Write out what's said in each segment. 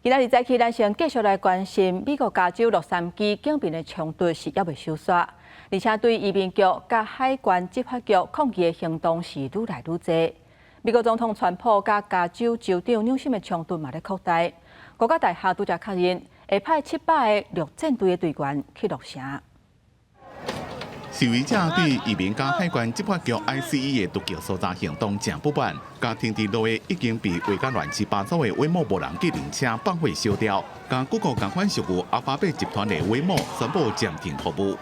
今仔日早起，咱先繼續來關心美國加州洛杉磯警民的衝突是猶未收煞，而且對移民局佮海關執法局抗議的行動是愈來愈濟。美國總統川普佮加州州長紐森的衝突嘛咧擴大。五角大廈拄才確認會派700個陸戰隊的隊員去洛城。示威者對移民佮海關執法局 ICE 的突擊搜查行動誠不滿，共停佇路的已經被畫甲亂七八糟的 Waymo 無人計程車放火燒掉，佮 Google 仝款屬於阿法貝集團的 Waymo 宣布暫停服務。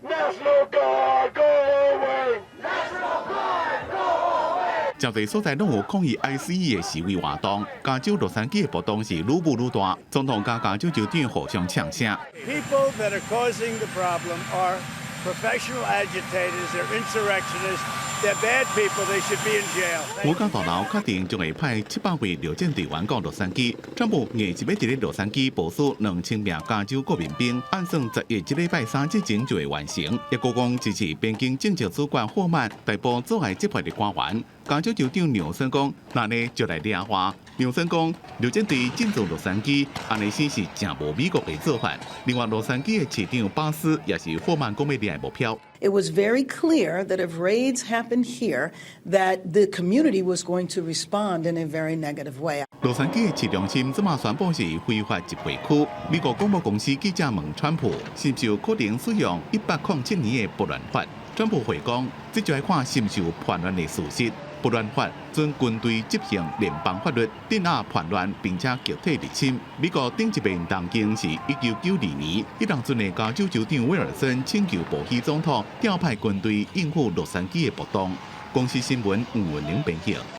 National Guard, go away! National Guard, go away! 誠濟所在攏有抗議 ICE 的示威活動，加州洛杉磯的暴動是愈舞愈大，總統佮加州州長互相嗆聲。 People that are causing the problem are professional agitators, they're insurrectionists, they're bad people, they should be in jail. 五角大樓確定將會派700位陸戰隊員到洛杉磯，川普硬是欲佇咧洛杉磯部署2000名加州國民兵，按算10月這禮拜三之前就會完成。抑閣講支持邊境政策主管霍曼逮捕阻礙執法的官員。加州州長紐森講，若按呢就來掠話。紐森講，陸戰隊進駐洛杉磯，按呢先是誠無美國的做法。另外，洛杉磯的市長巴斯也是霍曼講欲掠的目標。 It was very clear that if raids happened here, that the community was going to respond in a very negative way. 洛杉磯的市中心這馬宣布是非法集會區。美國廣播公司記者問川普，是毋是有可能使用1807年的暴亂法？川普回講，這就愛看是毋是有叛亂的事實。暴亂法准軍隊執行聯邦法律，鎮壓叛亂，並且擊退入侵。美國頂一遍動靜是1992年，彼當陣的加州州長威爾森請求布希總統調派軍隊應付洛杉磯的暴動。公視新聞吳文玲編譯。